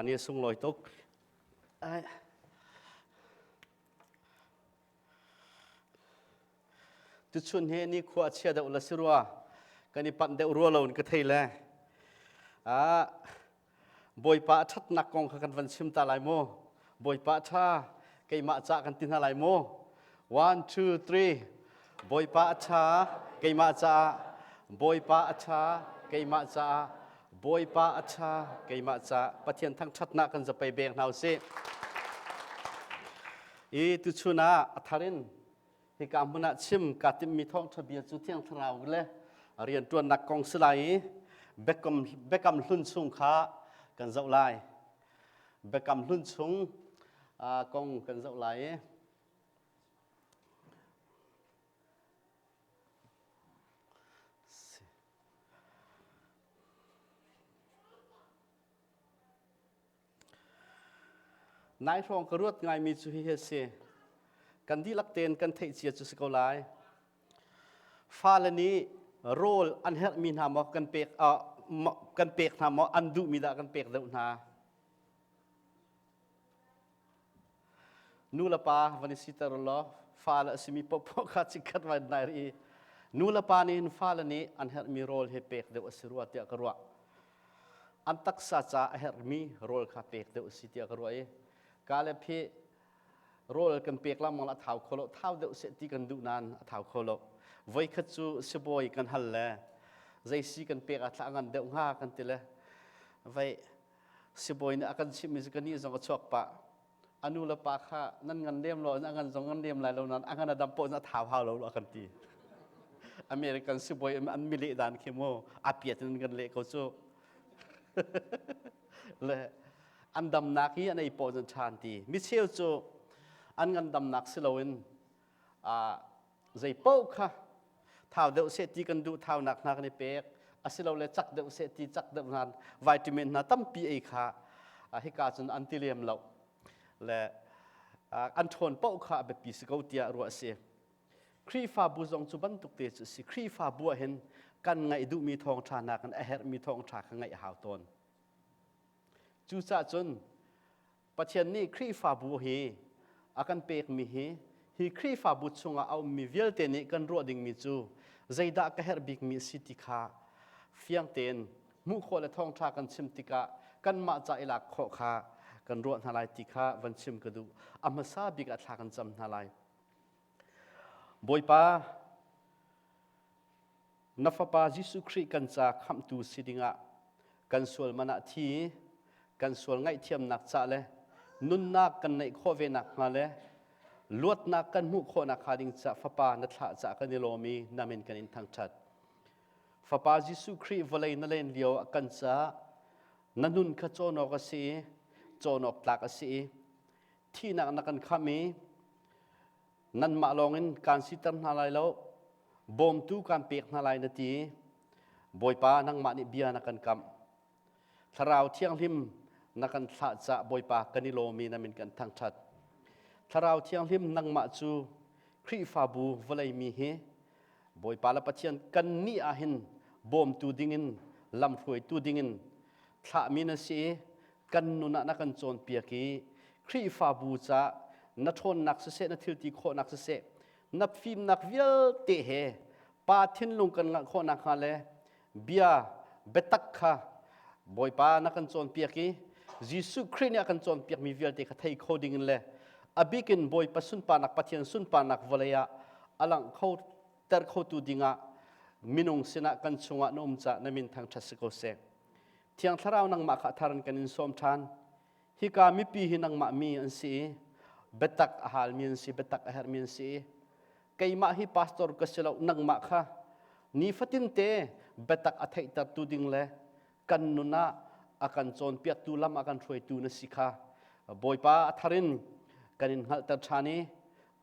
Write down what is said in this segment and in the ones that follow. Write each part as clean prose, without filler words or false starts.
Ni sunglawi tuk. Ai. Tuchun he ni khua chia deuh la si rua. Kan i panh deuh rua lo in ka thei le. Ah, Bawipa a ṭhatnak kong kha kan van chim ta lai mu. Bawipa ṭha, keimah ca kan ti hna lai mu. One, two, three. Bawipa a ṭha, keimah caah. Bawipa a ṭha, keimah caah. Bawipa a ṭha, keimah caah. Pathian thangṭhatnak kan zapei beng hna usih. I tuchun ah a thar in hika hmun ah chim kaa timhmi thawngṭha bia cu Thiang Thlarau le rianṭuannak kong si lai i biakam, biakam hlun chung kha kan zoh lai. Biakam hlun chung kong kan zoh lai i Nai hrawng ka ruat ngaimi cu hihi a si. Kan dihlak tein kan theih cia cu si ko lai. Fale nih rawl an herhmi hna maw kan pek kan pek hna maw an duhmi dah kan pek deuh hna. Nu le pa van i siter law fale a simi paohpaoh kha chikkhat vai nai i nu le pa nih hin fale nih an herhmi rawl hi pek deuh a si rua tiah ka ruah. An taksa ca a herhmi rawl kha pek deuh a si tiah ka ruah i ka le phi rawl kan pek lengmang a thau kho lo thau deuh seh ti kan duh nain a thau kho lo. Voikhat cu sibawi kan hal le zei si kan pek ah thla ngan deuh hnga kan ti le vei sibawi nih a kan chimhmi cu ka nih zong a chuak pah a nu le pa kha nan ngan lem lo a ngan zong ngan lem lai lo nan a ngan a dam poh a thau hau lo a kan ti American sibawi an mi leh dan khi mu a piat in kan leh ko cu le an damnak hi an ei poh zan than ti mi cheu cu an ngan damnak si loin zei paoh kha thau deuh seh ti kan duh thaunak hna kan i pek asilole cak deuh seh ti cak deuh hna vitamin hna tampi ei kha hika cun an ti lem lo le an ṭhawn paoh kha a biapi si ko tiah ruah a si Khrihfabu zong cu bantuk te cu si Khrihfabu ah hin kan ngaih duhmi thawngṭha nakin a herhmi thawngṭha kha ngaih a hau tawn cucaah cun Pathian nih Khrihfabu hi a kan pekmi hi hi Khrihfabu chungah a ummi vialte nih kan ruah dingmi cu zeidah ka herh bikmi a si ti kha fiang tein hmuh khawh le thawngṭha kan chim tikah kanmah ca i lak khawh kha kan ruah hna lai ti kha van chim ka duh. A hmasa bik ah thla kan cam hna lai. Bawipa, na Fapa Jesuh Khrih kan ca khamhtu si dingah kan sual man ah thi, kan sual ngaihthiamnak ca le nunnak kan neih khawh ve nakhnga le luatnak kan hmuh khawh nakhnga ding ca Fapa na thlah caah kan i lawm i na min kan in thangṭhat. Fapa Jesuh Khrih vawlei na len lio ah kan ca na nun kha cawn awk a si i cawn awk tlak a si i thihnak na kan khamh i nanmah lawngin kaan siter hna lai lo bawmtu kaan pek hna lai na ti Bawipa nangmah nih bia na kan kamh Thlarau Thianghlim na kan thlah cah Bawipa kan i lawm i na min kan thangṭhat Thlarau Thianghlim nangmah cu Khrihfabu vawlei mi hi Bawipa le Pathian kan nih ah hin bawmtu dingin lamhruaitu dingin thlahmi na si i kan nun ah na kan cawnpiak i Khrihfabu ca na ṭhawnnak siseh na thilti khawhnak siseh na fimnak vialte he pa thinlung kan ngah khawh nakhnga le bia biatak kha Bawipa na kan cawnpiak i Jesuh Khrih nih a kan cawnpiakmi vialte kha thei kho ding in le a bikin Bawipa sunparnak Pathian sunparnak vawlei ah a langh kho ter khotu dingah minung sinah kan chungah na um ca na min thangṭhat si ko seh. Thiang Thlarau nangmah kha thar in kan in sawm ṭhan. Hika mipi hi nangmah mi an si i biatak a halmi an si, biatak a herhmi an si i keimah hi pastor ka si lo, nangmah kha nifatin te biatak a theihtertu ding le kan nun ah a kan cawnpiaktu lam a kan hruaitu na si kha Bawipa a thar in kan in hngalhter ṭhan i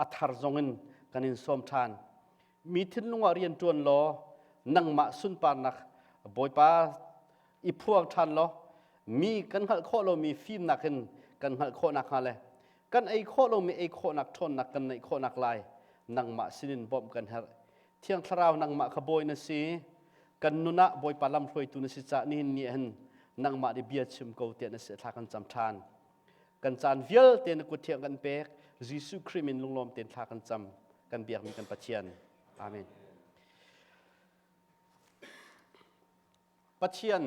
a thar zong in kan in sawm ṭhan. Mi thinlung ah rian ṭuan law nangmah sunparnak Bawipa i phuang ṭhan law mi kan hngalh khawh lomi fimnak in kan hngalh khawh nakhnga le kan ei khawh lomi ei khawhnak ṭhawnnak kan neih khawhnak lai nangmah sinin bawmh kan herh. Thiang Thlarau nangmah kha bawi na si. Kan nun ah Bawipa lamhruaitu na si cah nihin ni hin Nangmah nih bia chim ko tiah na si thla kan cam ṭhan. Kan caan vialte na kut thiang kan pek. Jesuh Khrih min lunglawm tein thla kan cam. Kan biakmi kan Pathian. Amen. Pathian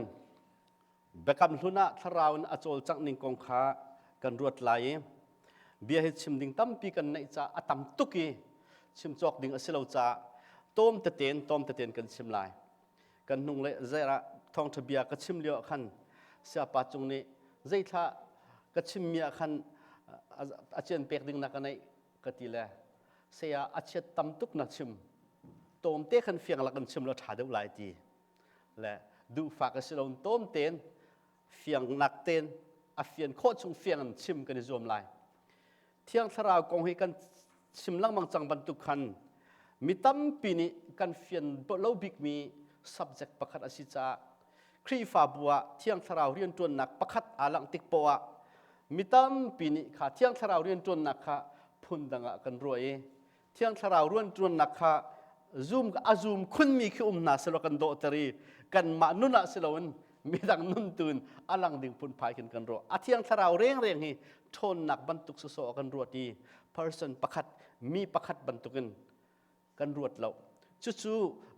biakam hlun ah thlarau in a cawlcangh ning kong kha kan ruat lai i bia hi chim ding tampi kan neih caah a tam tuk i chim cawk ding a si lo caah tawm teten tawm teten kan chim lai. Kan hnung le zeirah thawngṭha bia ka chim lio ah khan siapa cung nih zeithla ka chimmi ah khan a cian pek ding na ka neih ka ti le saya a chiat tam tuk na chim tawmte khan fiang lak in chim lo ṭha deuh lai ti le duhfak a si lo tawm tein fiangnak tein a fian khawh chung fiang in chim kan i zuam lai. Thiang Thlarau kong hi kan chim lengmang cang bantuk khan mi tampi nih kan fian lo bikmi subject pakhat a si caah Khrihfabu ah Thiang Thlarau rianṭuannak pakhat aa langh tik poah ah mi tampi nih kha Thiang Thlarau rianṭuannak kha phundang ah kan ruah i Thiang Thlarau rianṭuannak kha zum a zum khunmi khi um hna selaw kan dawhter i kanmah nun ah si loin midang nun tu in a lang ding phunphai khin kan ruah. A Thiang Thlarau rengreng hi ṭhawnnak bantuk sawsawh kan ruat i person pakhat mi pakhat bantukin kan ruat lo. Cucu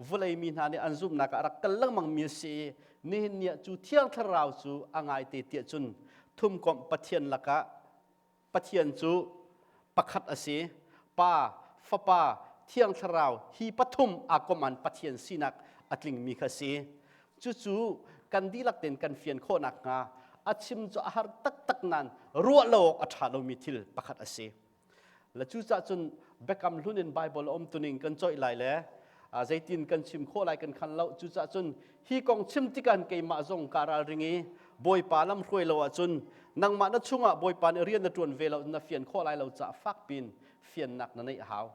vawlei mi hna nih an zumhnak ah a rak kal lengmang mi a si i nihin ni ah cu Thiang Thlarau cu a ngaite tiah cun thumkomh Pathian lakah Pathian cu pakhat a si. Pa, Fapa, Thiang Thlarau hi pathum aa kom an Pathian sinak a tlingmi kha a si. Cucu kan dihlak tein kan fian khawh nakhnga a chim cu a har taktak nain ruah lo awk a ṭha lomi thil pakhat a si. Le cucaah cun biakam hlun in Baibal a um tuning kan coih lai le zeitin kan chim khawh lai kan khan lo. Cucaah cun hi kong chim tikah keimah zong kaa ralring i Bawipa lam hruai lo ahcun nangmah na chungah Bawipa nih rian na ṭuan ve lo na fian khawh lai lo caah fakpiin fiannak na neih a hau.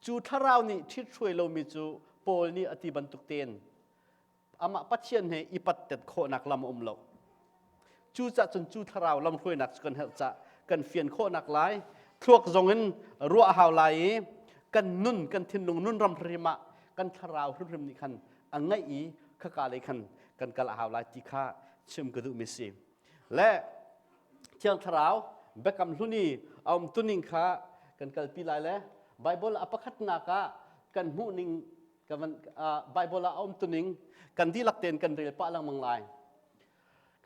Cu thlarau nih ṭhit hruai lomi cu Paul nih a ti bantuk tein amah Pathian he i pattet khawhnak lam a um lo. Cucaah cun cu thlarau lamhruainak cu kan herh cah kan fian khawhnak lai thluak zong in ruah a hau lai i kan nun kan thinlung nun ram hrim ah kan thlarau hrimhrim nih khan a ngaih i khaka lei khan kan kal a hau lai ti kha chim ka duhmi si. Le Thiang Thlarau biakam hlun i a um tuning kha kan kalpi lai le Bible a pakhatnak ah kan hmuh ning Bible ah a um tuning kan dihlak tein kan rel pah lengmang lai.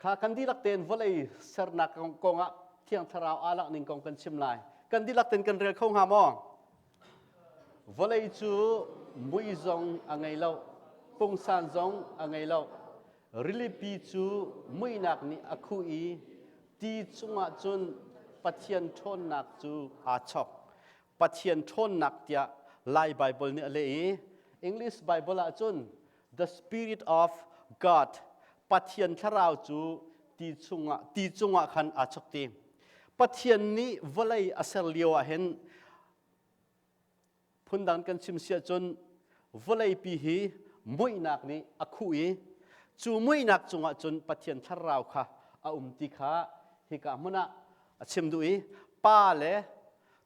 Kha kan dihlak tein vawlei sernak kong ah Thiang Thlarau aa lak ning kong kan chim lai. Kan dihlak tein kan rel kho hnga maw? Vawlei cu mui zong a ngei lo, pungsan zong a ngei lo. Rilipi cu muihnak nih a khuh i ti chungah cun Pathian ṭhawnnak cu aa chok. Pathian ṭhawnnak tiah Lai Baibal nih a leh i English Bible ah cun the Spirit of God Pathian thlarau cu ti chungah ti cungah khan aa chok ti. Pathian nih vawlei a ser lio ah hin phundang kan chim si ahcun vawleipi hi muihnak nih a khuh i cu muihnak cungah cun Pathian thlarau kha a um ti kha hika hmun ah a chim duh i Pa le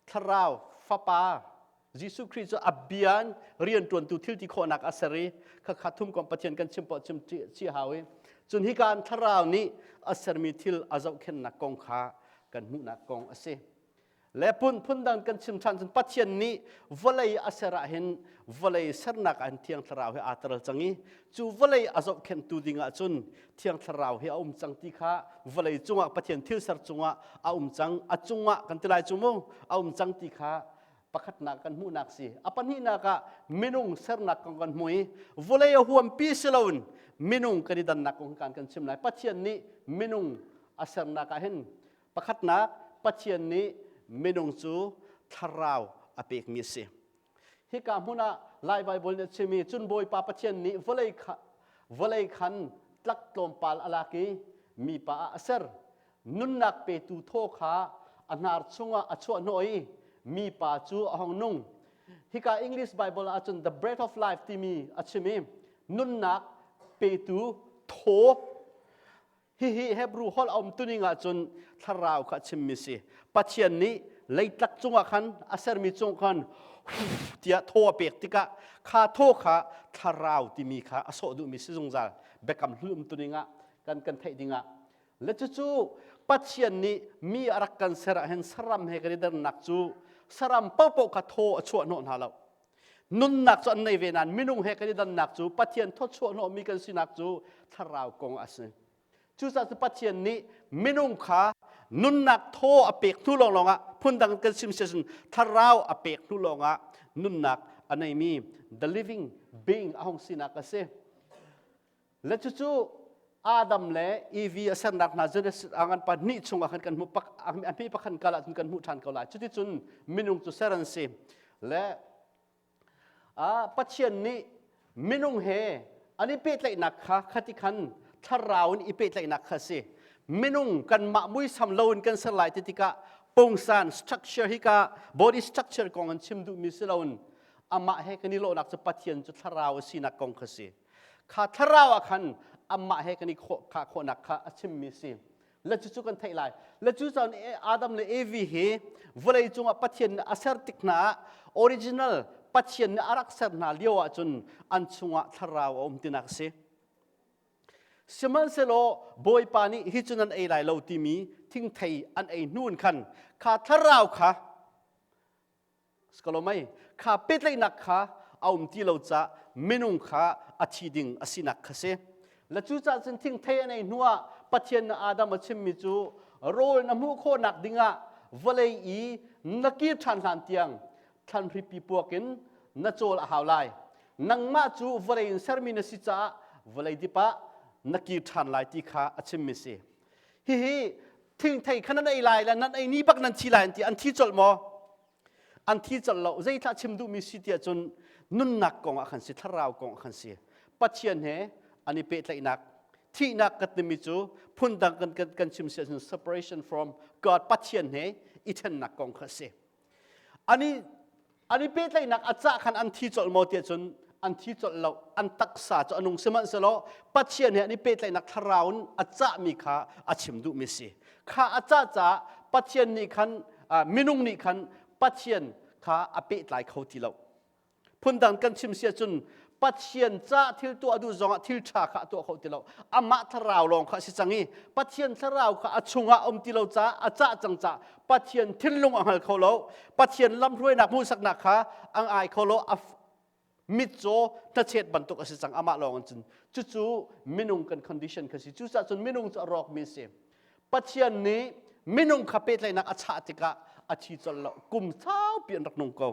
Thlarau Fapa Jesuh Khrih cu a bia in rianṭuantu thil ti khawhnak a ser i khakha thum kom Pathian kan chim poah chim chih hau i cun hika an thlarau nih a sermi thil a zohkhenhnak kong kha kan hmuhnak kong a si. Le phun phundang kan chim ṭhan cun Pathian nih vawlei a ser ah hin vawlei sernak ah hin Thiang Thlarau hi aa tel cang i cu vawlei a zohkhenhtu ding ah cun Thiang Thlarau hi a um cang ti kha vawlei cungah Pathian thil ser cungah a um cang a cungah kan ti lai cu mu a um cang ti kha pakhatnak kan hmuhnak si a pahnihnak ah minung sernak kong kan hmu i vawlei a huampi si loin minung kan i dannak kong kan kan chim lai Pathian nih minung a sernak ah hin Pakhatnak, Pathian nih minung cu thlarau a pekmi a si. Hika hmun ah Lai Baibal nih a chim i cun Bawipa Pathian nih vawlei, kha, vawlei khan tlak tlawmpal a lak i mipa ah a ser. Nunnak petu thaw kha a hnar chungah a chuah hnawh i mipa cu a hong nung. Hika English Bible ahcun the breath of life timi a chim i nunnak petu thaw Hihi Hebrew holh a um tuning ahcun thlarau kha a chimmi si. Pathian nih leitlak cungah khan a sermi cung khan tiah thaw a pek tikah kha thaw kha thlarau timi kha a sawh duhmi si zungzal. Biakam hlun um tuning ah Kan kan theih dingah. Le cucu Pathian nih mi a rak kan ser ah hin saram he kan i dannak cu saram paohpaoh kha thaw a chuah hnawh hna lo. Nunnak cu an nei ve nain minung he kan i dannak cu Pathian thawchuah hnawhmi kan sinak cu thlarau kong a si. Cucaah cu Pathian nih minung kha nunnak thaw a pek hnu lawnglawng ah phundang kan sim si ahcun thlarau a pek hnu lawngah nunnak a neimi the living being a hung sinak a si. Le cucu Adam le Evi a sernak hna Genesis ah ngan pa hnih chungah khan kan hmuh pak a hmi pakhan kal ahcun kan hmuh ṭhan ko lai. Cuticun minung cu ser an si. Le Pathian nih minung he an i pehtlaihnak kha khati khan thlarau in i pehtlaihnak kha a si. Minung kanmah muisam lo in kan ser lai ti tikah pungsan structure hi ka body structure kong an chim duhmi si loin amah he kan i lawhnak cu Pathian cu thlarau a sinak kong kha si. Kha thlarau ah khan amah he kan i khawh kha khawhnak kha a chimmi si. Le cucu kan theih lai. Le cu caan Adam le Evi hi vawlei cungah Pathian nih a ser tik hna ah original Pathian nih a rak ser hna lio ahcun an chungah thlarau a um tinak a si. Sihmanhsehlaw Bawipa nih hi cu nan ei lai lo timi thingthei an ei hnu in khan kha thlarau kha Skolomai kha pehtlaihnak kha a um ti lo caah minung kha a thi ding a sinak kha si. Le cucaah cun thingthei an ei hnuah Pathian nih Adam a chimmi cu rawl na hmuh khawhnak dingah vawlei i na kir ṭhan hlan tiang thlanhripi puak in na cawl a hau lai. Nangmah cu vawlei in sermi na si caah vawlei dip ah na kir ṭhan lai ti kha a chimmi si. Hihi thingthei kha nan ei lai le nan ei ni bak nan thi lai an ti an thi colh maw an thi colh lo zeithlah chim duhmi si tiah cun nunnak kong ah khan si thlarau kong ah khan si Pathian he an i pehtlaihnak thihnak kan timi cu phundang kan kan kan chim si ahcun separation from God Pathian he i ṭhennak kong kha a si An i an i pehtlaihnak a cah khan an thi colh maw tiah cun an thi colh lo an taksa cu a nung sihmanhsehlaw Pathian he an i pehtlaihnak thlarau in a cahmi kha a chim duhmi si kha a cah caah Pathian nih khan minung nih khan Pathian kha a pehtlai kho ti lo Phundang kan chim si ahcun Pathian ca thil tuah duh zongah thil ṭha kha a tuah kho ti lo. Amah thlarau lawng kha a si cang i Pathian thlarau kha a chungah um ti lo caah a cah cang caah Pathian thinlung a hngal kho lo. Pathian lamhruainak hmuhsaknak kha a ngai kho lo. A mitcaw hnachet bantuk a si cang amah lawng in cun. Cucu minung kan condition kha si. Cucaah cun minung cu a rawkmi a si. Pathian nih minung kha pehtlaihnak a chah tikah a thi colh lo. Kum saupi an rak nung ko.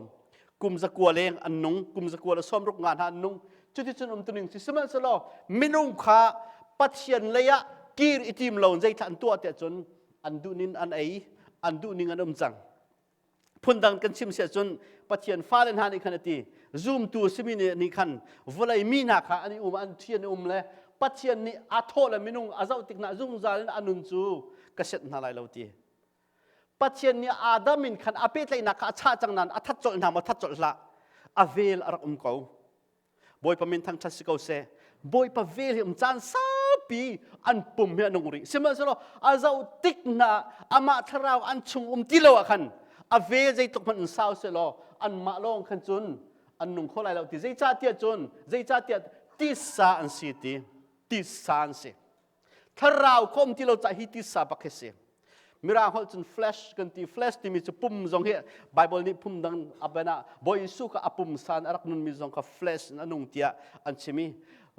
Kum zakua leng an nung, kum zakua le sawmruk nga hna an nung. Cuticun umtuning si sihmanhsehlaw minung kha Pathian lei ah kir i tim lo in zeithlah an tuah tiah cun an duhning an ei, an duhning an um cang. Phundang kan chim si ahcun Pathian fale hna nih khan a ti zumtu a simi nih khan vawlei mi hna kha an i um an thi an um le Pathian nih a thawh le minung a zoh tik hna zungzal in a nun cu ka set hna lai lo ti. Pathian nih Adam in khan a pehtlaihnak kha a chah cang nain a that colh hna maw that colh hlah a vel a rak um ko. Bawipa min thangṭhat si ko seh. Bawipa vel hi um caan saupi an pum hi a nung rih. Sihmanhsehlaw a zoh tik hna amah thlarau an chung um ti lo ah khan a vel zeitluk hmanh in sau sehlaw anmah lawng khan cun an nung kho lai lo ti. Zeicahtiah cun zeicahtiah tisa an si ti. Tisa an si. Thlarau kha um ti lo caah hi tisa bak hi si. Mirang holh cun flesh kan ti. Flesh timi cu pum zong hi Bible nih phum dang aben ah Bawi Jesuh kha a pumsa in a rak nunmi zong kha flesh in a nung tiah an chim i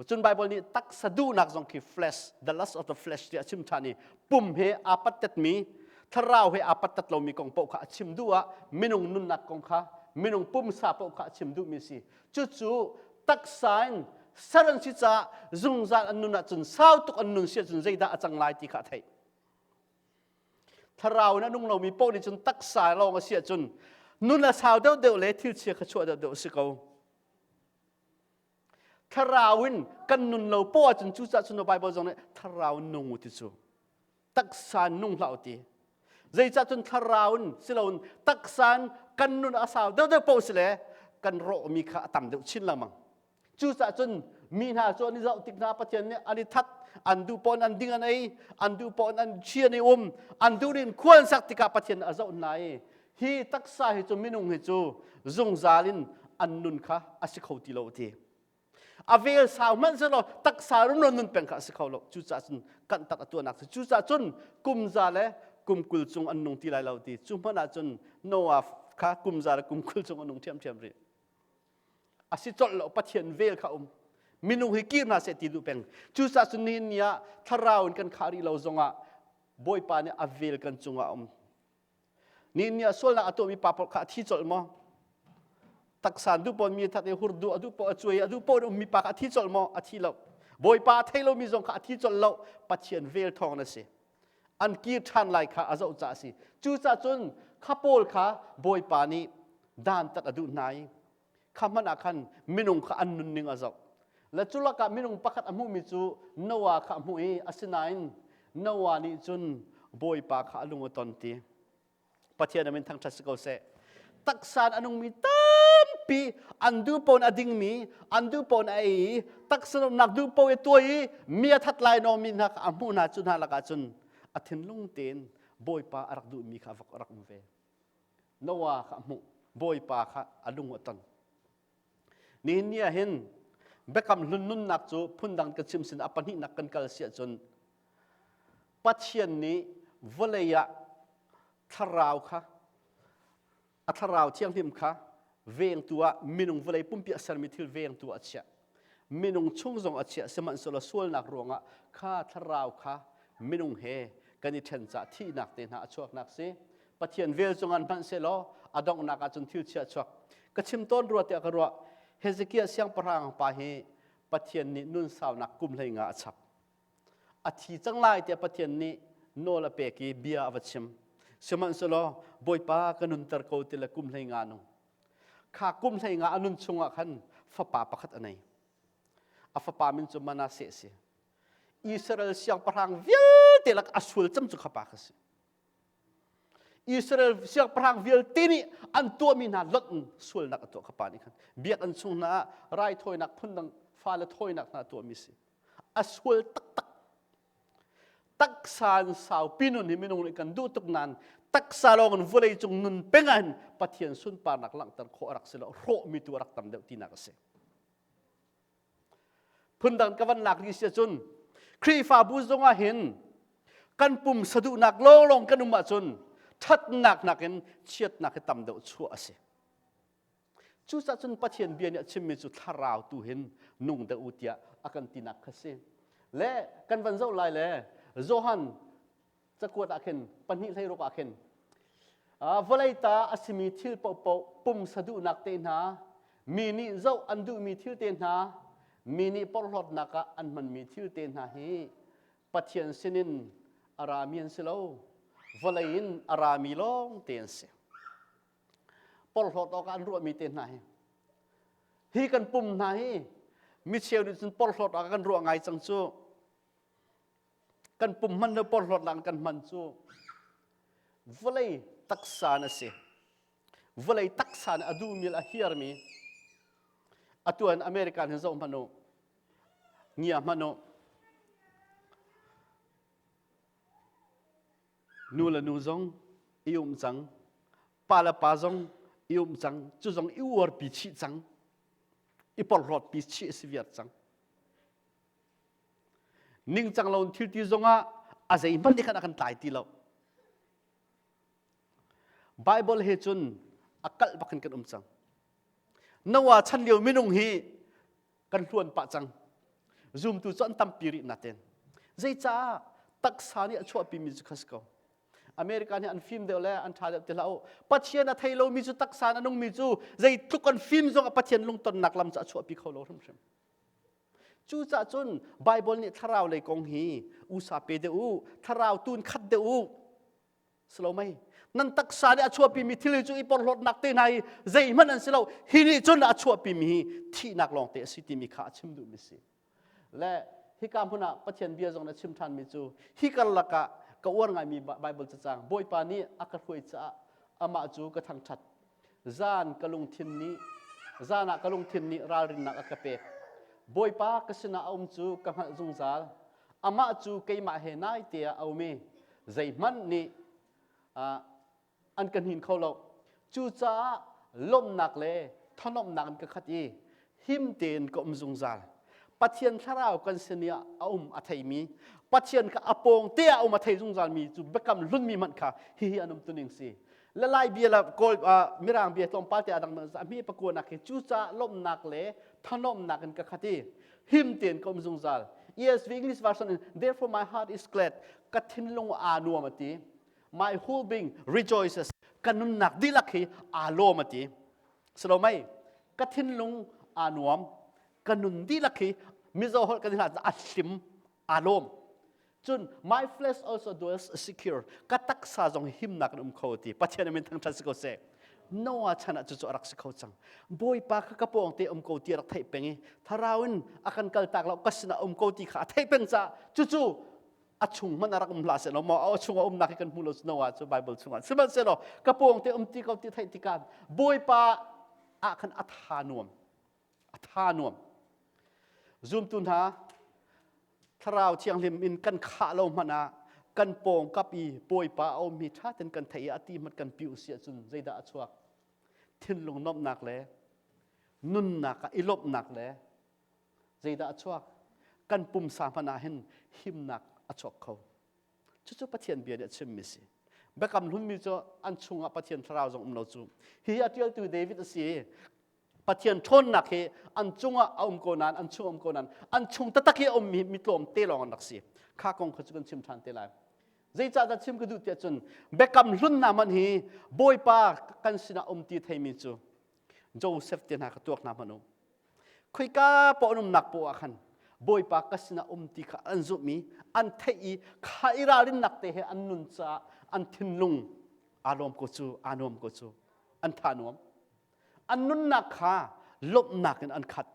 cun Bible nih taksa duhnak zong khi flesh, the lust of the flesh tiah a chim ṭhan i pum he aa pattetmi thlarau he aa pattat lomi kong paoh kha a chim duh ah minung nunnak kong kha minung pumsa paoh kha a chim duhmi si. Cucu taksa in ser an si caah zungzal an nun ahcun sau tuk an nun si ahcun zeidah a cang lai ti kha a theih. Thlarau in a nung lomi paoh nih cun taksa lawng a si ahcun nun a sau deuhdeuh le thil chia kha chuah deuhdeuh a si ko. Thlarau in kan nun lo poah ahcun cucaah cun Bible zong nih thlarau in nung u ti cu taksa in nung hlah u ti. Zeicah cun thlarau in siloin taksa in kan nun a sau deuhdeuh paoh si le kan rawhmi kha a tam deuh chin lengmang. Cucaah cun mi hna cu an i zoh tik hna Pathian nih an i that, an duh pawn an ding an ei, an duh pawn an chi an i um, an duh in khua an sak tikah Pathian a zoh hna i hi taksa hi cu minung hi cu zungzal in an nun kha a si kho ti lo ti. A vel sau hmanh selaw taksa rumro nun peng kha a si kho lo. Cucaah cun kanh tak a tuahnak si. Cucaah cun kum za le kum 20 cung an nung ti lai lo ti. Cu hmanh ah cun Noah kha kum za le kum 20 cung a nung ṭhiamṭhiam rih. A si colh lo Pathian vel kha um. Minung hi kir hna seh ti duh peng. Cucaah cun nihin ni ah thlarau in kan khah rih lo zongah Bawipa nih a vel kan cungah a um. Nihin ni ah sualnak a tuahmi pa paoh kha a thi colh maw? Taksa duh pawn mi that i hur duh a duh paoh a cuai a duh paoh in ummi pa kha a thi colh maw? A thi lo. Bawipa a thei lomi zong kha a thi colh lo. Pathian vel thawng na si. An kir ṭhan lai kha a zoh caah a si. Cucaah cun kha pawl kha Bawipa nih dantat a duh hna i kha hmanh ah khan minung kha an nunning a zoh. Le cu lakah minung pakhat a hmuhmi cu Noah kha a hmuh i asinain Noah nih cun Bawipa kha a lung a ton ti. Pathian a min thangṭhat si ko seh. Taksa in a nungmi tampi an duh pawn a dingmi, an duh pawn a ei i taksa nuamhnak duh paoh i tuai i mi a that lai nawmi hna kha a hmuh hna cu hna lakah cun a thinlung tein Bawipa a rak duhmi kha a rak um ve. Noah kha a hmuh, Bawipa kha a lung a ton. Nihin ni ah hin biakam hlun nunnak cu phundang ka chim sin a pahnihnak kan kal si ahcun Pathian nih vawlei ah thlarau kha a thlarau thianghlim kha vengtu ah minung vawlei pumpi a sermi thil vengtu ah a chiah. Minung chung zong a chiah sihmanhsehlaw sualnak ruangah kha thlarau kha minung he kan i ṭhen caah thihnak te hna a chuaknak si. Pathian vel cungah hmanh sehlaw a donghnak ah cun thil chia chuak. Ka chim tawn rua tiah ka ruah. Hezekiah siangpahrang pa hi Pathian nih nun saunak kum 15 a chap. A thi cang lai tiah Pathian nih nawl a pek i bia a va chim. Sihmanhsehlaw Bawipa ka nunter ko ti le kum 15 nung. Kha kum 15 a nun chungah khan fapa pakhat a nei. A fapa min cu Manasseh a si. Israel siangpahrang vialte lak a sual cem cu kha pa kha si. Israel siangpahrang vialte nih an tuahmi hna lonh in sualnak a tuah kha pa nih khan biakinn chung hna ah raithawinak phundang fale thawinak hna a tuahmi si. A sual taktak. Taksa in saupi nun hi minung nih kan duh tuk nain taksa lawng in vawlei cung nun peng ah hin Pathian sunparnak langhter khawh a rak si lo hrawhmi tu a rak tam deuh tinak a si. Phundang ka van lak rih si ahcun Khrihfabu zong ah hin kan pum saduhnak lawnglawng kan um ahcun ṭhatnak nakin chiatnak hi tam deuh chuah a si. Cucaah cun Pathian bia nih a chimmi cu thlarau tu hin nung deuh u tiah a kan tinak kha si. Le kan van zoh lai le Johan cakuat ah khin 2:16 ah khin vawlei ta a simi thil paohpaoh pumsa duhnak te hna mi nih zoh an duhmi thil te hna mi nih porhlawtnak ah an hmanmi thil te hna hi Pathian sinin a rami an si lo vawlei in a rami lawng te an si porhlawt awkah an ruahmi te hna hi hi kan pum hna hi micheu nih cun porhlawt awkah kan ruah ngai cang cu Kan pum hman le porhlawtnak kan hman cu vawlei taksa na si. Vawlei taksa nih a duhmi le a hiarmi atu an American hin zoh hmanh u, ngia hmanh u. Nu le nu zong i um cang, pa le pa zong i um cang, cu zong i uarpi chih cang, i porhlawtpi chih a si viar cang. Ningcang lo in thil ti zongah a zeihmanh nih khan a kan tlai ti lo. Bible he cun a kalh bak in kan um cang. Noah chan lio minung hi kan hluan pah cang. Zumtu cu an tampi rih natin. Zeicah taksa nih a chuahpimi cu kha si ko. America nih an fim deuh le an ṭha deuh ti hlah u. Pathian a thei lomi cu taksa in a nungmi cu zeitluk an fim zong ah Pathian lungtonnak lam cu a chuahpi kho lo hrimhrim. Cucaah cun Baibal nih thlarau lei kong hi usa pe deuh u, thlarau tun khat deuh u. Si lo mei? Nan taksa nih a chuahpimi thil cu i porhlawtnak te hna hi zeihmanh an si lo. Hi nih cun a chuahpimi hi thihnak lawngte a si timi kha a chim duhmi si. Le hika hmun ah Pathian bia zong na chim ṭhanmi cu hi karlak ah ka uar ngaimi Baibal cacang Bawipa nih a ka hruai caah amah cu ka thangṭhat. Zan ka lungthin nih zan ah ka lungthin nih ralrinnak a ka pek. Bawipa ka sinah a um cu ka hngalh zungzal. Amah cu keimah he naite ah a um i zeihmanh nih an ka hnin kho lo. Cucaah lawmhnak le thanuamhnak in ka khat i Him tein ka um zungzal. Pathian thlarau kan sin i a um a theimi, Pathian kha a pawng te ah um a thei zungzal mi cu biakam hlunmi hmanh kha hihi an um tuning si. Le Lai bia la Kawl Mirang bia tlawmpal te adang a hme pakuanak hi cucaah lawmhnak le thanuamnak in ka khat i him tein ka um zungzal. ESV English version in therefore my heart is glad ka thinlung aa nuam a ti. My whole being rejoices ka nunnak dihlak hi aa lawm a ti. Silo mei ka thinlung aa nuam ka nun dihlak hi Mizo holh kan hla a hlim aa lawm. Cun my flesh also dwells secure. Ka taksa zong himnak in um kho ti. Pathian min thangṭhat si ko seh. Noah chan ah cucu a rak si kho cang. Bawipa kha ka pawng te um ko ti a rak theih peng i thlarau in a kan kaltak lo ka sinah um ko ti kha a theih peng caah cucu a chung hmanh a rak um hlah seh law maw a chung a umnak hi kan hmu lo Noah cu Bible chungah sihmanhsehlaw ka pawng te um ti ko ti theih tikah Bawipa ah khan a tha nuam a tha nuam zumtu hna thlarau thianghlim in kan khah lo hmanh ah kan pawngkap i bawipa a ummi ṭha ten kan theih i a ti hmanh kan piu si ahcun zeidah a chuak thinlung nuamhnak le nunnak ah i lawmhnak le zeidah a chuak kan pumsa hmanh ah hin himnak a chuak kho Cucu Pathian bia nih a chimmi si. Biakam hlunmi cu an chungah Pathian thlarau zong um lo cu. Hihi a ṭialtu David a si. Pathian ṭhawnnak hi an cungah a um ko nain an chung um ko nain an chung taktak hi a ummi mi tlawm te lawng an rak si. Kha kong kha cu kan chim ṭhan te lai. Zeicahdah chim ka duh tiah cun biakam hlun hna hmanh hi Bawipa kan sinah um ti theimi cu Joseph te hna ka tuak hna hmanh u. Khoika paoh an umnak poah ah khan Bawipa ka sinah um ti kha an zumh i an theih i kha i ralrinnak te he an nun caah an thinlung aa lawm ko cu aa nuam ko cu an tha nuam an nunnak kha lawmhnak in an khat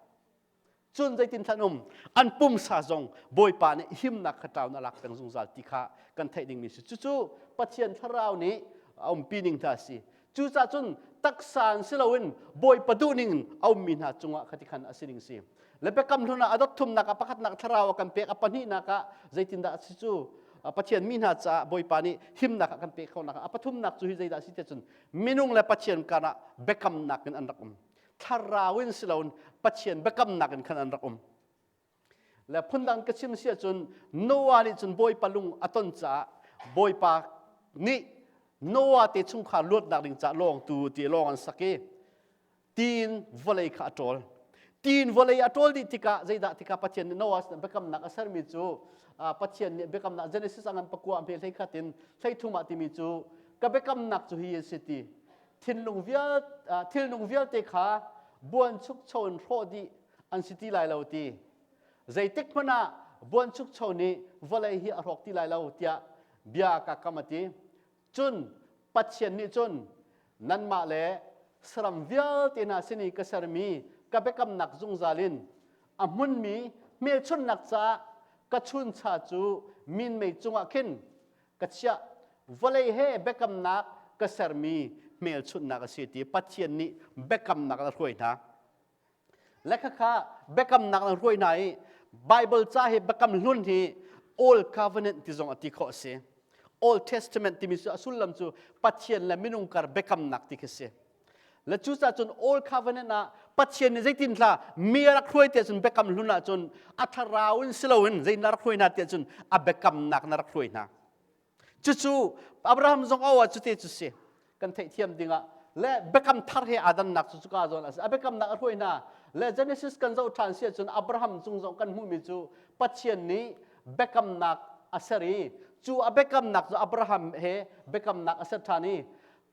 cun zeitin thlan um an pumsa zong Bawipa nih himnak kha ṭau na lak peng zungzal ti kha kan theih dingmi si cucu Pathian thlarau nih a umpi ning hna a si Cucaah cun taksa in si loin Bawipa duhning in a ummi hna cungah khati khan a si ding si. Le biakam hlun ah a dot thumnak ah pakhatnak thlarau a kan pek a pahnihnak ah zeitindah a si cu Pathian mi hna caah Bawipa nih himnak a kan pek khonak a pathumnak cu hi zeidah a si tiah cun minung le Pathian karah biakamnak in an rak um. Thlarau in si loin Pathian biakamnak in khan an rak um. Le phundang ka chim si ahcun Noah nih cun Bawipa lung a ton caah Bawipa nih Noah te chungkhar luatnak ding caah lawng tu ti lawng an sak i tiin vawlei kha a ṭawl. Tiin vawlei a ṭawl dih tikah zeidah tikah Pathian nih Noah sinah biakamnak a sermi cu Pathian nih biakamnak Genesis a ngan pakua hme hlei khat in hlei thum ah timi cu ka biakamnak cu hi a si ti thinlung vial thilnung vialte kha buanchukcho in hrawh dih an si ti lai lo ti zeitik hmanh ah buanchukcho nih vawlei hi a hrawk ti lai lo tiah bia ka kam a ti cun Pathian nih cun nanmah le saram vialte hna sin i ka sermi ka biakamnak zungzal in a hmunmi hmelchunhnak caah ka chuncha cu minmei cungah khin ka chiah vawlei he biakamnak ka sermi hmelchunhnak a si ti Pathian nih biakamnak a hruai hna Le khakha biakamnak na hruai hna i Bible ca hi biakam hlun hi Old Covenant ti zong a ti khawh a si. Old Testament timi cu a sullam cu Pathian le minung kar biakamnak ti khi si. Le cucaah cun Old Covenant ah Pathian nih zeitin hla mi a rak hruai tiah cun biakam hlun ah cun a thlarau in si loin zei na rak hruai hna tiah cun a biakamnak na rak hruai hna. Cucu Abraham zong a cute cu si. Kan theihthiam dingah le biakam thar he aa dannak cu cuka zawn a si. A biakamnak a hruai hna. Le Genesis kan zoh ṭhan si ahcun Abraham cung zong kan hmuhmi cu Pathian nih biakamnak a ser i cu a biakamnak cu Abraham he biakamnak a ser ṭhan i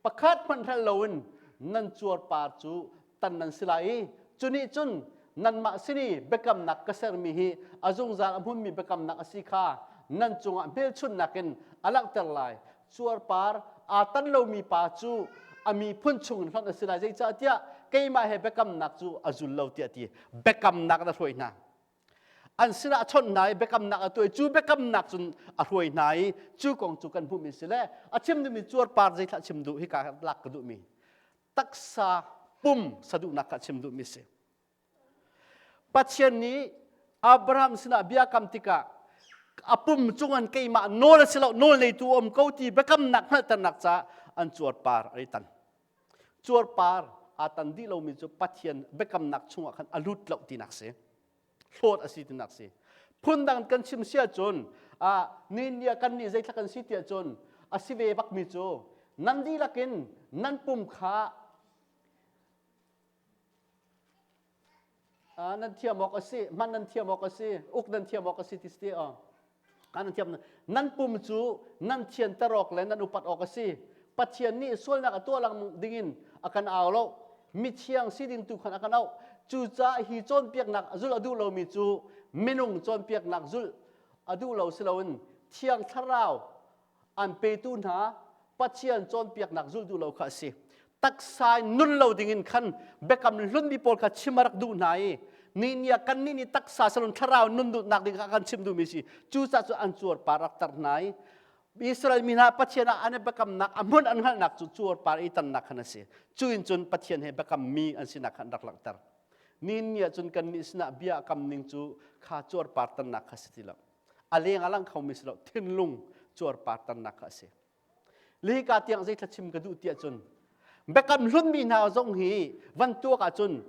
pakhat hmanh hrelh loin nan cuarpar cu tan nan si lai i cu nih cun nanmah sin i biakamnak ka sermi hi a zungzal a hmunmi biakamnak a si kha nan cungah hmelchunhnak in a langhter lai cuarpar aa tan lomi pa cu a miphun chungin hlonh a si lai zeicahtiah keimah he biakamnak cu a zul lo tiah ti biakamnak na hruai hna an sinah a chawnh hna i biakamnak a tuah i cu biakamnak cun a hruai hna i cu kong cu kan hmuhmi si le a chim duhmi cuarpar zeithlah chim duh hika lak ka duhmi taksa pum saduhnak kha chim duhmi si. Pathian nih Abraham sinah bia kam tikah a pum cungan keimah nawl a si lo nawl neitu um ko ti biakamnak hngalhternak caah an cuarpar an i tan. Cuarpar aa tan dih lomi cu Pathian biakamnak chungah khan a lut lo tinak si. Hlawt a si tinak si. Phundang kan chim si ahcun ni ni ah kan nih zeithla kan si tiah cun a si ve bakmi cu nan dihlak in nan pum kha nan thiam awk a si hman nan thiam awk a si uk nan thiam awk a si ti si nan thiam nan pum cu nan thianter awk le nan upat awk a si Pathian nih sualnak a tuah lengmang dingin a kan au lo mithiang si ding tu khan a kan auh cucaah hi cawnpiaknak zulh a duh lomi cu minung cawnpiaknak zulh a duh lo si loin thiang thlarau an petu hna Pathian cawnpiaknak zulh duh lo kha a si. Taksa in nun lo dingin khan biakam hlunmi pawl kha chim a rak duh hna i ni ni ah kannih nih taksa salon thlarau nun duhnak ding kha kan chim duhmi si. Cucaah cu an cuarpar rak tar hna i Israel mi hna Pathian ah an i biakamnak a hmun an hngalhnak cu cuarpar i tannak khan a si. Cu in cun Pathian he biakam mi an sinak khan rak langhter. Ni ni ah cun kannih sinah bia kam ning cu kha cuarpar tannak kha si ti lo. A leng a lang khomi si lo thinlung cuarpar tannak kha a si. Lihika tiang zeithla chim ka duh tiah cun biakam hlunmi hna zong hi van tuak ahcun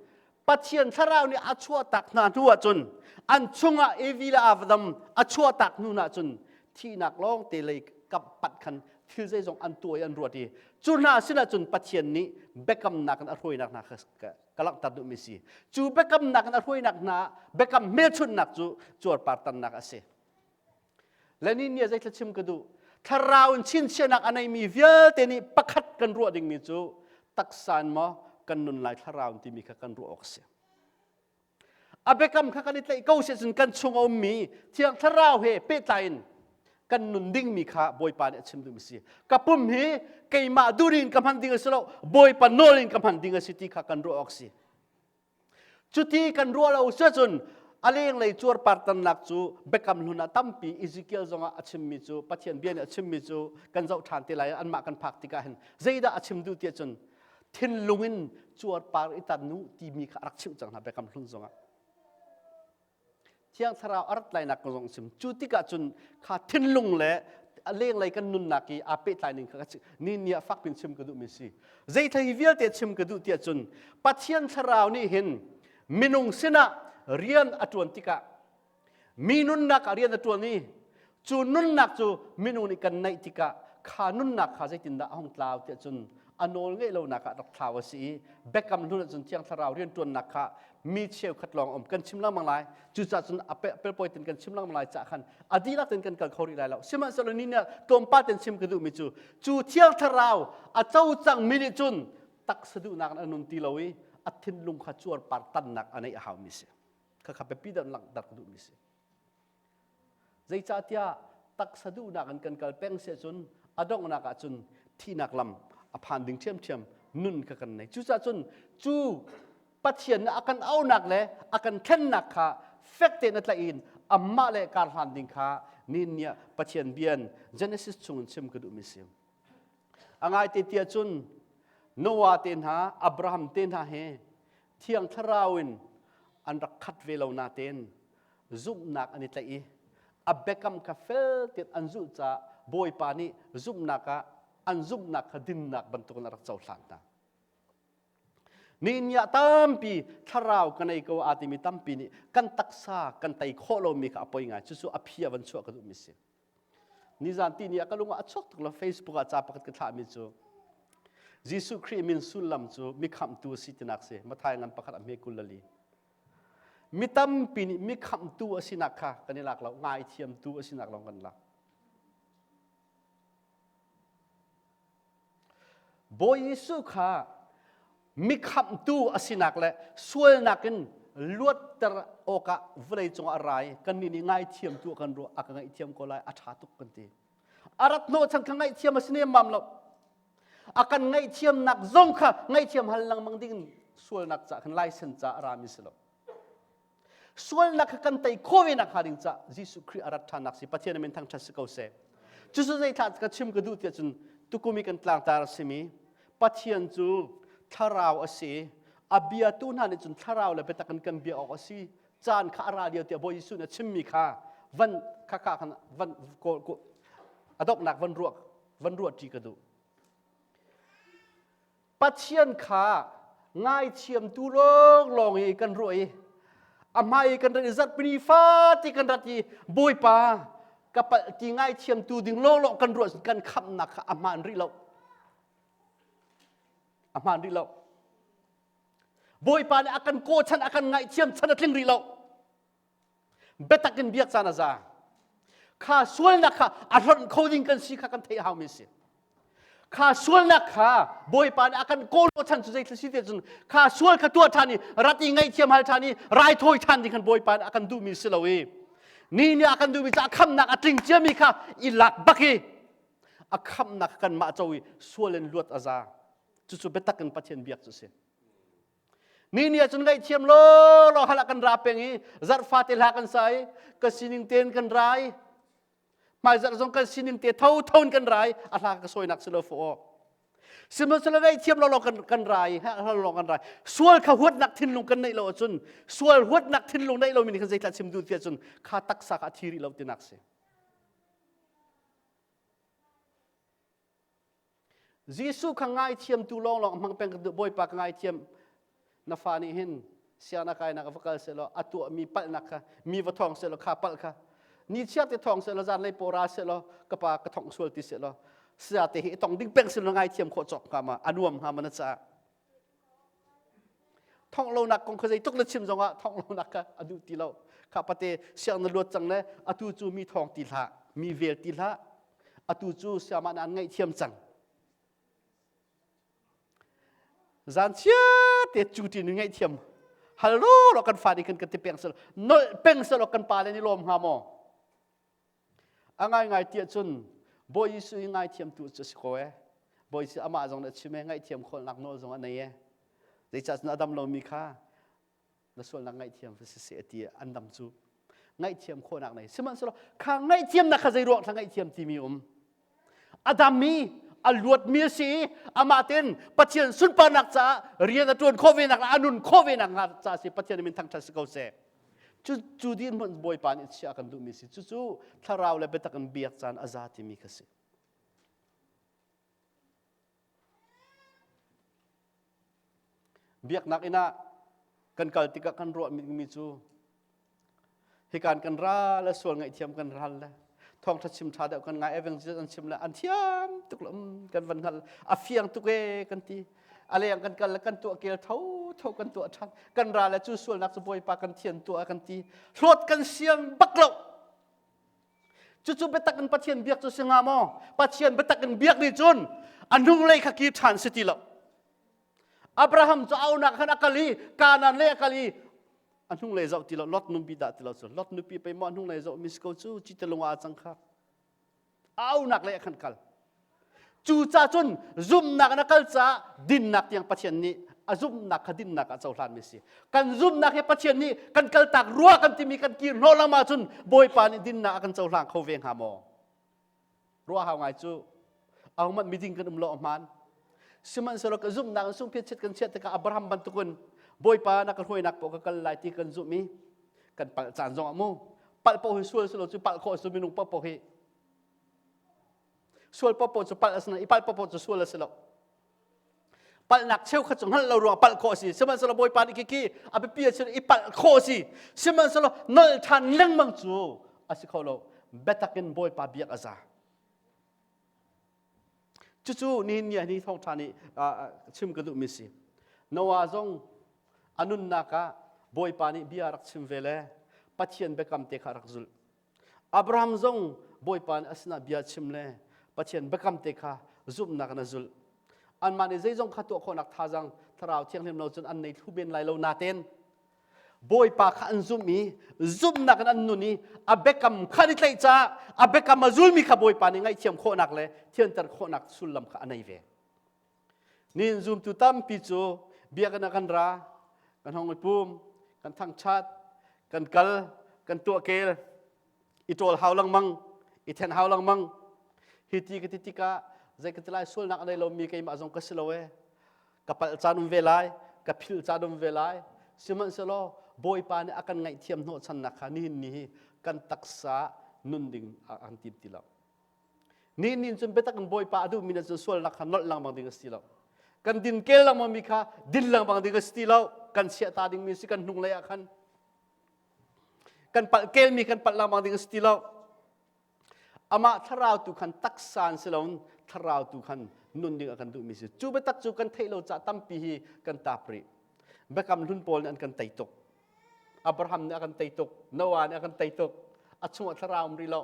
Pathian thlarau nih a chuahtak hna hnu ahcun an chungah Evi le Adam a chuahtak hnu hna cun thihnak lawng te lei kap pat khan thil zeizong an tuah i an ruat i cu hna sinah cun Pathian nih biakamnak in a hruainak hna kha ka langhter duhmi si. Cu biakamnak in a hruainak hna biakam hmelchunhnak cu cuarpar tannak a si. Lenin nih zeithla chim ka duh. Thlarau in chinchiahnak a neimi vialte nih pakhat kan ruah dingmi cu taksa in maw kan nun lai thlarau in timi kha kan ruah awk a si. A biakam kha kan i tlaih ko si cun kan chung a ummi Thiang Thlarau he pehtlai in kan nun dingmi kha Bawipa nih a chim duhmi si. Ka pum hi keimah duh in ka hman ding a si lo, Bawipa nawl in ka hman ding a si ti kha kan ruah awk si. Cuti kan ruah lo si cun a lenglei cuarpar tannak cu biakam hlun ah tampi Ezekiel zongah a chimmi cu Pathian bia nih a chimmi cu kan zoh ṭhan te lai anmah kan phak tikah hin zeidah a chim duh tiah cun thinlung in cuarpar i tan u timi kha a rak chimh cang hna biakam hlun zongah thiang thlarau a rat lainak kong zong chim cu tikah cun kha thinlung le a lenglei kan nunnak i aa pehtlai ning kha ni ni ah fak pin chim ka duhmi si zeithei hi vialte chim ka duh tiah cun Pathian thlarau nih hin minung sinah rian a ṭuan tikah Mi nunnak ah rian a ṭuan i cu nunnak cu minung nih kan neih tikah kha nunnak kha zeitindah a hung tlau tiah cun a nawl ngeih lonak ah rak thlau a si i biakam hlun ahcun Thiang Thlarau rianṭuannak kha mi cheukhat lawng um kan chim lengmang lai. Cucaah cun a pelpawi ten kan chim lengmang lai caah khan a dihlak ten kan kal kho rih lai lo. Sihmanhsehlaw ni nih tlawmpal ten chim ka duhmi cu cu Thiang Thlarau a co cangmi nih cun taksa duhnak in a nun ti lo i a thinlung kha cuarpar tannak a neih a haumi si. Khakha biapi deuh langhter ka duhmi si. Zeicahtiah taksa duhnak in kan kal peng si ahcun a donghnak ahcun thihnak lam a phan ding ṭhiamṭhiam nun kha kan nei. Cucaah cun cu Pathian nih a kan auhnak le a kan thlennak kha fek tein a tlaih in amah le kar hlan ding kha nin nih Pathian bian Genesis chungin chim ka duhmi si. A ngaite tiah cun Noah te hna, Abraham te hna he Thiang Thlarau in an rak khat ve lo natein zumhnak an i tlaih i a biakam kha fel tein an zulh caah Bawipa nih zumhnak ah an zumhnak kha dinnak bantukin a rak cohlan hna. Nihin ni ah tampi thlarau ka nei ko aa timi tampi nih kan taksa kan tei khawh lomi kha a poi ngai. Cucu a phi a van chuah ka duhmi si. Nizan ti ni ah ka lung ah a chuak tuk lo Facebook ah ca pakhat ka thlahmi cu Jesuh Khrih min sullam cu mi khamhtu a si tinak si Matthai ngan pakhat a hme 24 mi tampi nih mi khamhtu a sinak kha kan i lak lo ngaithiamtu a sinak lawng kan lak Bawi Jesuh kha mi khamhtu a sinak le sualnak in luatter awkah vawlei cungah a ra i kannih nih ngaithiamtu a kan ruah a ka ngaihthiam ko lai a ṭha tuk kan ti a rat hnawhchan kha ngaihthiam a si nemmam lo a kan ngaihthiamnak zong kha ngaihthiam hal lengmang ding sualnak ca khan license ca a rami si lo Sualnak kha kan tei khawh ve nakhnga ding cah Jesuh Khrih a rat ṭhannak si Pathian min thangṭhat si ko seh. Cucu zeithlah ka chim ka duh tiah cun tukum i kan tlangtar a simi Pathian cu thlarau a si a biatu hna nih cun thlarau le biatak in kan bia awk a si caan kha a ra lio tiah Bawi Jesuh nih a chimmi kha van kha kha khan van a donghnak van ruah van ruah ṭi ka duh. Pathian kha Ngaithiamtu lawnglawng i kan ruah i a hmai i kan rat i zarhpini fate kan rat i Bawipa ka palh ti ngaithiamtu ding lawnglawng kan ruah kan khamhnak kha a hmaan rih lo. A hmaan rih lo. Bawipa nih a kan kawchan a kan ngaihthiam chan a tling rih lo. Biatak in biak caan a za. Kha sualnak kha a hlonh kho ding kan si kha kan theih haumi si. Kha sualnak kha Bawipa nih a kan kawl chan cu zeithil si te cun kha sual kha tuah ṭhan i rat i ngaihthiam hal ṭhan i raithawi ṭhan ding khan Bawipa nih a kan duhmi si lo i ni nih a kan duhmi cu a khamnak a tling ciami kha i lak bak i a khamnak kanmah co i sual in luat a za. Cucu biatak in Pathian biak cu si. Ni ni ahcun ngaihthiam law law hal ah kan ra peng i zarh fate hla kan sa i ka sining tein kan ra i hmaizarh zong kan sining te tho tho in kan ra i a hla ka sawinak si lo fo aw. Sihmanhsehlaw ngaihthiam law law kan kan ra i hal law kan ra sual kha huatnak thinlung kan neih lo ahcun sual huatnak thinlung neih lomi nih khan zeitlah chim duh ti ahcun kha taksa kha a thi rih lo tinak si. Jesuh kha ngaithiamtu lawnglawng hmang peng ka duh Bawipa ka ngaithiam na fa nih hin sianginn kainak a va kal sehlaw a tuahmi palhnak kha mi va thawng sehlaw kha palh kha ni chiar te thawng sehlaw zanlei paw ra sehlaw ka pa ka thongh sual ti sehlaw saya te hi i tong ding peng sehlaw ngaithiam khawh cawk hnga ma a nuam hnga ma na caah Thongh lonak kong kha zeitluk na chim zongah thongh lonak kha a duh ti lo. Kha pate siang na luat cang le atu cu mi thawng ti hlah, mi vel ti hlah. Atu cu siamah na an ngaihthiam cang. Zan chia te cu ti nu ngaihthiam hal lo kan fa nih kan kan ti peng sel nolh peng sel kan pa le ni lawm hnga maw A ngaingai tiah cun Bawi Jesuh hi ngaithiamtu cu a si ko ee. Bawi Jesuh amah zong nih a chim ee, ngaihthiam khawhnak nawl zong a nei ee. Zeicah cun a dam lomi kha na sualnak ngaihthiam va si seh a ti an dam cu. Ngaihthiam khawhnak nei. Sihmanhsehlaw kha ngaihthiamnak kha zei ruang thla ngaihthiam timi um. A dammi, a luatmi a si i amah tein Pathian sunparnak caah rian a ṭuan khawh ve nak a nun khawh ve nak hnga caah si Pathian min thangṭhat si ko seh. Cu cu dirhmun Bawipa nih chiah kan duhmi si. Cucu thlarau le biatak in biak caan a za timi kha si. Biaknak inn ah kan kal tikah kan ruahmi cu hikan kan ra le sual ngaihthiam kan ral le thawngṭha chim ṭha deuh kan ngai evangelist an chim le an thiam tuk lo kan van hngal a fiang tuk e kan ti a leng kan kal le kan tuah kel tho tho kan tuah ṭhan kan ra le cu sualnak cu bawipa kan thian tuah kan ti hlawt kan siang bak lo cucu biatak in Pathian biak cu si hnga maw Pathian biatak in biak nih cun a hnunglei kha kir ṭhan si ti lo Abraham cu aunak khan a kal i Kanaan lei a kal i a hnunglei zoh ti lo Lot nupi dah ti lo cu Lot nupi pei maw a hnunglei zoh mi si ko cu cite lung ah cang kha aunak lei a khan kal cu ca cun zumhnak in a kal caah dinnak tiang Pathian nih a zumhnak kha dinnak ah cohlan mi si kan zumhnak hi Pathian nih kan kaltak rua kan timi kan kir hnawh lam ahcun Bawipa nih dinnak a kan cohlang kho ve hnga maw ruah hau ngai cu ahohmanh miding kan um lo a hmaan sihmanhsehlaw ka zumhnak in sungphiat chiat kan chiat tikah Abraham bantukin Bawipa na ka hruainak paoh ka kal lai ti kan zumh i kan palh caan zong ah mu palh paoh hi sual si lo cu palh khawh su minung paoh paoh hi sual paoh paoh cu palh a si i palh paoh paoh cu sual a si lo palhnak cheukhat cu hngalh lo ruang palh khawh a si sihmanhsehlaw Bawipa nih khikhi a biapi a si i palh khawh a si sihmanhsehlaw nolh ṭhan lengmang cu a si kho lo biatak in Bawipa biak a za cucu nihin ni ah ni thawngṭha nih chim ka duhmi si Noah zong a nunnak ah Bawipa nih bia rak chim ve le Pathian biakam te kha rak zulh Abraham zong Bawipa nih a sinah bia chim le Pathian biakam te kha zumhnak in a zulh. Anmah nih zeizong kha tuah khawhnak thazaang Thlarau Thianghlim lo cun an nei thlu men lai lo natein Bawipa kha an zumh i zumhnak in an nun i a biakam kha an i tlaih caah a biakam a zulmi kha Bawipa nih ngaihthiam khawhnak le thianter khawhnak sullam kha a nei ve. Nihin zumtu tampi cu biakinn ah kan ra, kan hong i pum, kan thangṭhat, kan kal, kan tuah kel, i ṭawl hau lengmang, i then hau lengmang. Hi ti ka ti tikah zei ka ti lai sualnak a nei lomi keimah zong ka si lo ee. Ka palh caan um ve lai, ka philh caan um ve lai. Sihmanhsehlaw Bawipa nih a kan ngaihthiam hnawhchannak kha nihin ni hi kan taksa nun ding a kan tim ti lo. Ni nin cun biatak in Bawipa a duhmi na cun sualnak kha nolh lengmang ding a si lo. Kan din kel lengmang mi kha din lengmang ding a si ti lo. Kan chiah ta dingmi si kan hnung lei ah khan. Kan palh kelmi kan palh lengmang ding a si ti lo. Amah thlarau tu khan taksa an si lo thlarau tu khan nun ding a kan duhmi si. Cu biatak cu kan theih lo caah tampi hi kan tap rih. Biakam hlun pawl nih an kan tei tuk. Abraham nih a kan tei tuk. Noah nih a kan tei tuk. A chungah thlarau um rih lo.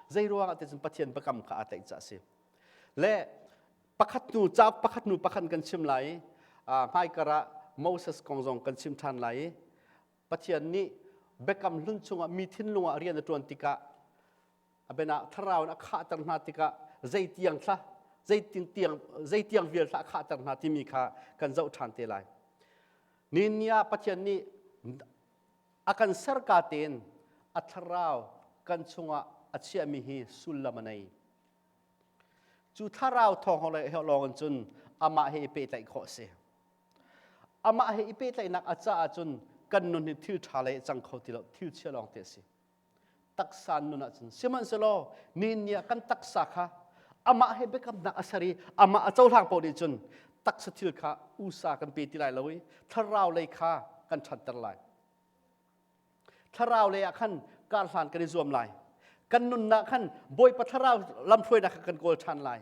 Zei ruangah ti cun Pathian biakam kha aa tlaih caah a si. Le pakhat hnu cauk pakhat hnu pakhat kan chim lai i hmaikar ah Moses kong zong kan chim ṭhan lai i Pathian nih biakam hlun chungah mi thinlung ah rian a ṭuan tikah a ben ah thlarau in a khahter hna tikah zei tiang thla zeitin tiang zei tiang vial thla a khahter hna timi kha kan zoh ṭhan te lai. Ni ni ah Pathian nih a kan serka tein a thlarau kan chungah a chiahmi hi sullam a nei. Cu thlarau thawng lawng in cun amah he i pehtlaih khawh a si. Amah he i pehtlaihnak a caah cun kan nun hi thil ṭha lei a cang kho ti lo, thil chia lawng te a si. Taksa nun ahcun sihmanhsehlaw ni ni ah kan taksa kha amah he biakamnak a ser i amah a cohlang paoh nih cun taksa thil kha usa kan pe ti lai lo i thlarau lei kha kan ṭhanter lai. Thlarau lei ah khan kar hlan kan i zuam lai. Kan nunnak khan Bawipa thlarau lamhruainak kha kan kawl ṭhan lai.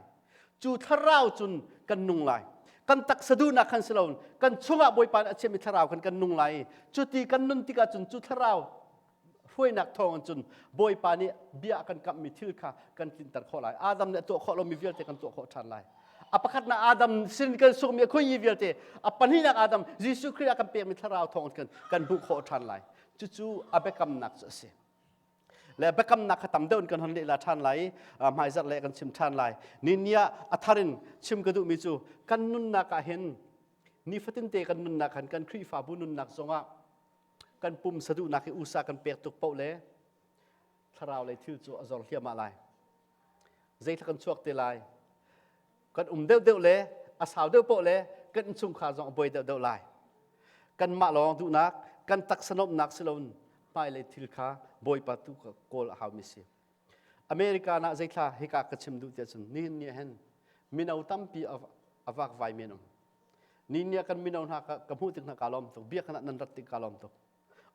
Cu thlarau cun kan nung lai. Kan taksa duhnak khan si loin kan chungah Bawipa nih a chiahmi thlarau khan kan nung lai i cuti kan nun tikah cun cu thlarau hruainak thawngin cun Bawipa nih bia a kan kamhmi thil kha kan tlinter khawh lai. Adam nih a tuah khawh lomi vialte kan tuah khawh ṭhan lai. A pakhatnak Adam sin kan sungmi a khui vialte, a pahnihnak Adam Jesuh Khrih a kan pekmi thlarau thawngin kan kan hmuh khawh ṭhan lai. Cucu a biakamnak cu a si. Le biakamnak kha tam deuh in kan hon lehla ṭhan lai i hmaizarh le kan chim ṭhan lai. Ni ni ah a thar in chim ka duhmi cu kan nunnak ah hin nifatinte kan nunnak khan kan Khrihfabu nunnak zongah kan pumsa duhnak hi usa kan pek tuk paoh le thlarau lei thil cu a zor hliahmah lai. Zeithla kan chuak te lai. Kan um deuhdeuh le a sau deuh paoh le kan innchungkhar zong a buai deuhdeuh lai. Kanmah lawng duhnak, kan taksa nuamhnak si loin hmailei thil kha Bawipa tu kawl a haumi si. America ah zeithla hika ka chim duh tiah cun nihin ni ah hin mino tampi a vakvai men um. Ni ni ah kan mino hna ka hmuh tik hna kaa lawm tuk. Biakinn ah nan rat tik kaa lawm tuk.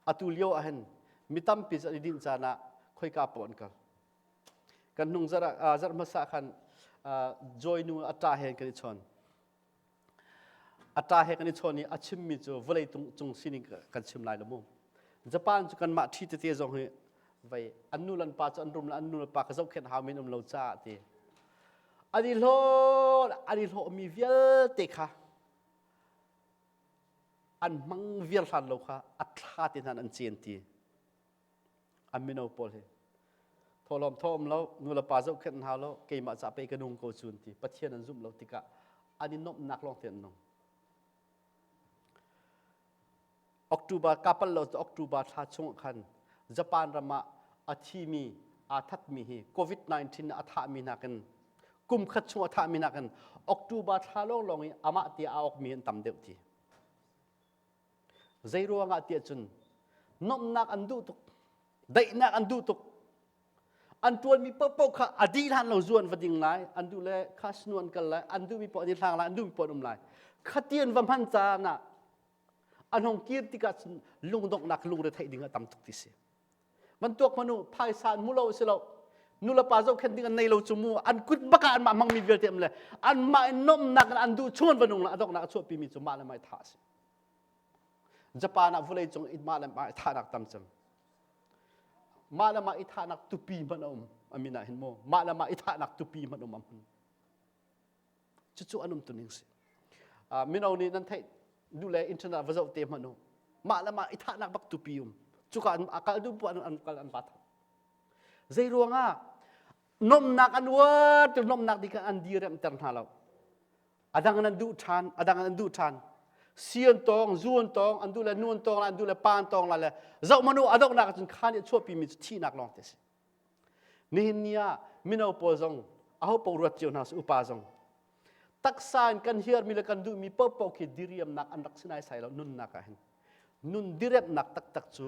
Atu lio ah hin mi tampi cu an i dinh caan ah khoika paoh an kal. Kan hnung zarh ah zarh hmasa khan Joy nu a ṭa he kan i chawn. A ṭa he kan i chawn i a chimmi cu vawlei cung sining kan chim lai lo mu. Japan cu kanmah ṭhi tete zong hi vei an nu le an pa cu an rum le an nu le pa ka zohkhenh hau men um lo caah ti an i hlawh an i hlawhmi vialte kha an hmang viar hlan lo kha a thla te hna an cen ti an mino pawl hi thawhlawm thawm lo nu le pa zohkhenh hau lo keimah ca pei ka nung ko cun ti pathian an zumh lo tikah an i nuamhnak lawng te an nung October kapal lo October thla chung khan Japan ram ah a thimi aa thatmi hi COVID-19 a thahmi nakin kum khat chung a thahmi nakin October thla lawnglawng i amah tia aa awkmi an tam deuh ti. Zei ruangah tiah cun nomhnak an duh tuk, daihnak an duh tuk. An ṭuanmi paohpaoh kha a dih hlan lo zu an va ding lai, an duh le casino an kal lai, an duhmi paoh an i hlang lai, an duhmi paoh an um lai. Khati an va hman caan ah an hong kir tikah cun lungdonghnak lungretheih ding a tam tuk ti si man tuak manu phaisa an hmu lo si lo nu le pa zohkhenh ding an nei lo cu mu an kut bak ah anmah hmangmi vialte am le anmah in nomnak in an duh chung an va nung la a donghnak a chuahpi mi cu mah le mah i thah a si Japan ah vulei cung i mah le mah i thahnak tam cem mah le mah i thahnak tupi hmanh a um amin ah hin mu mah le mah i thahnak tupi hmanh um am Cucu an umtuning si. Mino nih nan theih duh le internet va zoh te hmanh u. Mah le mah i thahnak bak tupi um. Cuka an a kal duh an an kal an va thah. Zei ruangah nomnak an uar tu nomnak dik an diremter hna lo. Adang an duh ṭhan, adang an duh ṭhan. Si an tong, zu an tong, an duh le nu an tong la, an duh le pa an tong la le zoh manu adoknak cun kha nih chuahpi mi cu thihnak lawng te si. Nihin ni ah mino pawl zong aho paoh ruat cio hna sih upa zong taksa in kan hiarmi le kan duhmi paohpaoh khi diriamnak an rak si naisai lo nunnak ah hin nun diriamnak taktak cu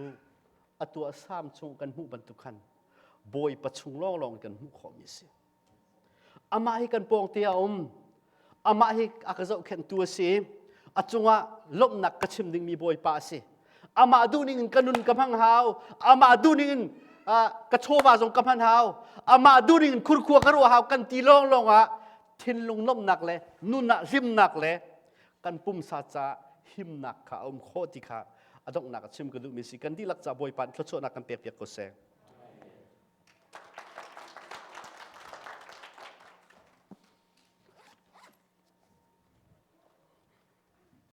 atu ah sam chung kan hmuh bantuk khan Bawipa chung lawnglawng kan hmuh khawhmi a si. Amah hi kan pawngte a um. Amah hi a ka zohkhenhtu a si. A cungah lawmhnak ka chim dingmi Bawipa a si. Amah duhning in ka nun ka hmang hau. Amah duhning in ka chawva zong ka hman hau. Amah duhning in khurkhua ka ruah hau kan ti lawnglawng ah thinlung nuamhnak le nun ah hlimnak le kan pumsa ca himnak kha a um khawh ti kha a donghnak a chim ka duhmi si. Kan dihlak ca Bawipa nih thluachuahnak kan pek piak ko seh.